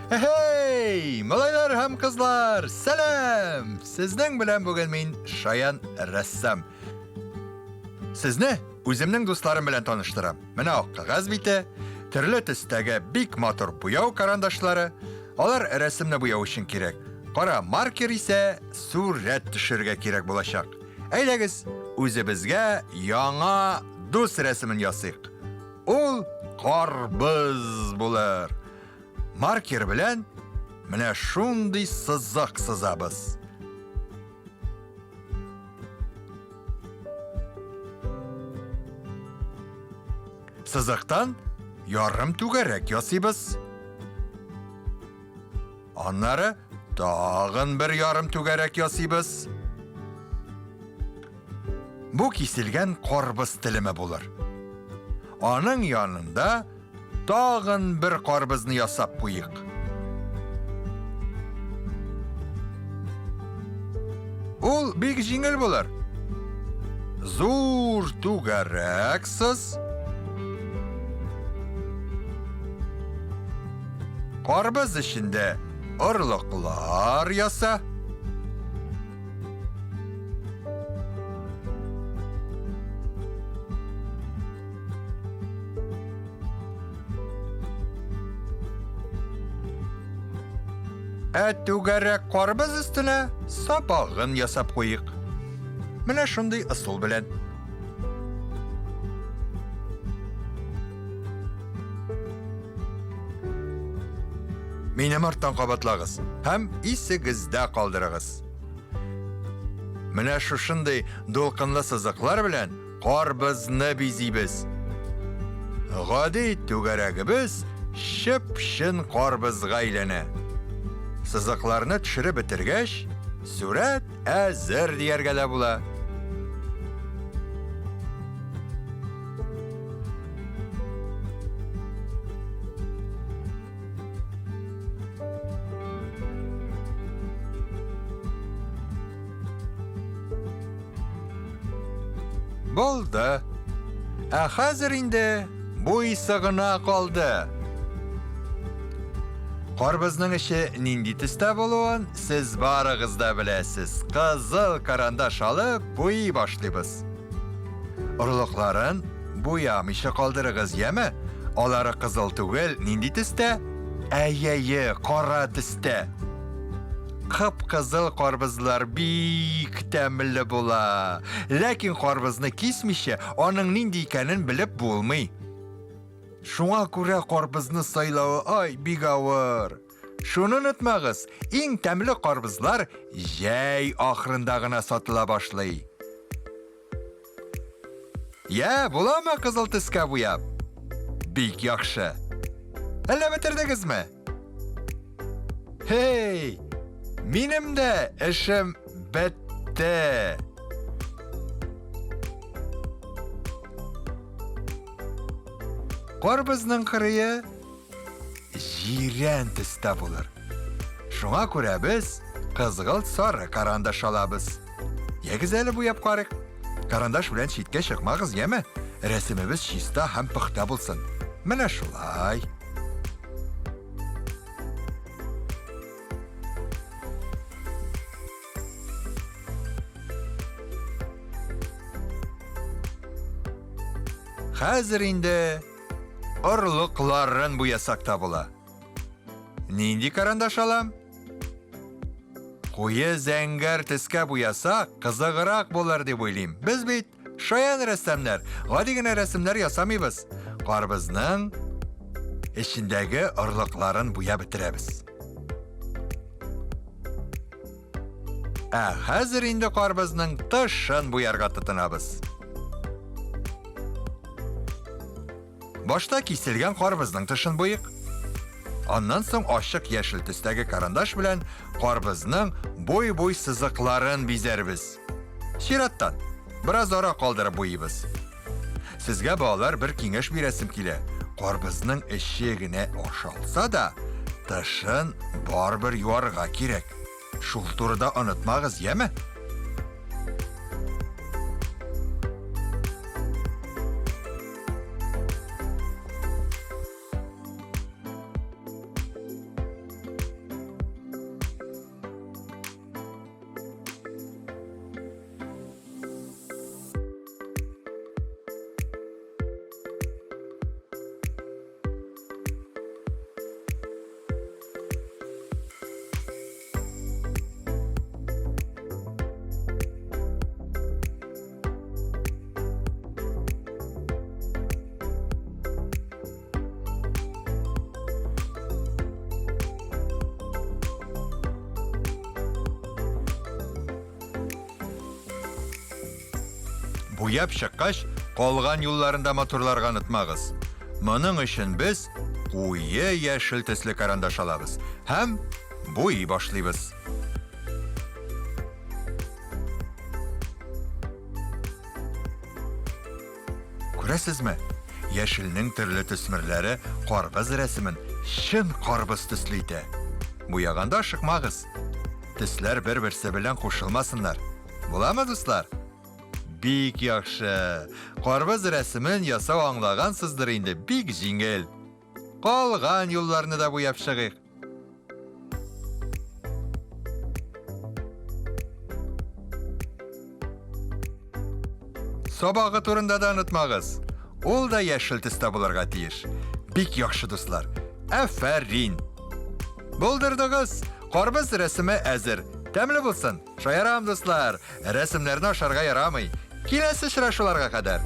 Хей, малайлар һәм кызлар, сәлам! Сезнең белән бүген мин Шаян рәссам. Сезне үземнең дусларым белән таныштырам. Менә ак кәгазь бите, төрле төстәге бик матур буяу карандашлары. Алар рәсемне буяу өчен кирәк. Кара маркер исә сурәт төшерергә кирәк булачак. Әйдәгез, үзебезгә яңа дус рәсемен ясыйк. Ул карбыз булыр. Маркер белән менә шундый сызык сызабыз. Сызыктан ярым түгәрәк ясыйбыз. Аннары тагын бер ярым түгәрәк ясыйбыз. Бу киселгән карбыз телеме булыр. Аның янында тагын бер карбызны ясап куйык. Ул бик җиңел булыр. Зур түгәрәк сыз. Карбыз эчендә орлыклар яса. Ә түгәрәк карбыз өстенә сабагын ясап куйык. Менә шундый ысул белән. Минем арттан кабатлагыз һәм исегездә калдырыгыз. Менә шушындый дулкынлы сызыклар белән Карбызны бизибез. Гади түгәрәгебез чып-чын карбызга әйләнә. Сызыкларны төшереп бетергәч, сурәт әзер дияргә дә була. Булды. Ә хәзер инде буйсы гына калды. Карбызның эче нинди төстә булуын сез барыгыз да беләсез. Кызыл карандаш алып буйый башлыйбыз. Орлыкларын буямыйча калдырыгыз, яме? Алары кызыл түгел, нинди төстә? Әйе-әйе, кара төстә. Кып-кызыл карбызлар бик тәмле була. Ләкин карбызны кисмичә, аның нинди икәнен белеп булмый. Шуңа күрә карбызны сайлавы ай бик авыр. Шуны онытмагыз, иң тәмле карбызлар җәй ахырында гына сатыла башлый. Я, буламы кызыл төскә буяп? Бик яхшы. Әллә бетердегезме? Хей! Минем дә эшем бетте. Карбызның кырые җирән төстә булыр. Шуңа күрә без кызгылт сары карандаш алабыз. Ягез әле буяп карыйк. Карандаш белән читкә чыкмагыз, яме? Рәсемебез чиста һәм пөхтә булсын. Менә шулай. Хәзер инде орлыкларын буясак та була. Нинди карандаш алам? Куе зәңгәр төскә буясак, кызыграк булыр дип уйлыйм. Без бит шаян рәссамнар, гади генә рәсемнәр ясамыйбыз. Карбызның эчендәге орлыкларын буяп бетерәбез. Ә хәзер инде карбызның тышын буярга тотынабыз. Башта киселгән карбызның тышын буйык. Аннан соң ачык яшел төстәге карандаш белән карбызның буй-буй сызыкларын бизәрбез. Чираттан, бераз ара калдырып буйыбыз. Сезгә, балалар, бер киңәш бирәсем килә. Карбызның эче генә ашалса да, тышын барыбер юарга кирәк. Шул турыда онытмагыз, яме? Буяп чыккач, калган юлларын да матурларга онытмагыз. Моның өчен без куе яшел төсле карандаш алабыз һәм буйый башлыйбыз. Күрәсезме? Яшелнең төрле төсмерләре карбыз рәсемен чын карбыз төсле итә. Буяганда ашыкмагыз. Төсләр бер-берсе белән кушылмасыннар. Буламы, дуслар? Бик яхшы. Карбыз рәсемен ясау аңлагансыздыр инде, бик җиңел. Калган юлларны да буяп чыгыйк. Сабагы турында да онытмагыз. Ул да яшел төстә булырга тиеш. Бик яхшы, дуслар. Афәрин! Булдырдыгыз! Карбыз рәсеме әзер. Тәмле булсын! Шаярам, дуслар! Рәсемнәрне ашарга ярамый. Киләсе очрашуларга кадәр!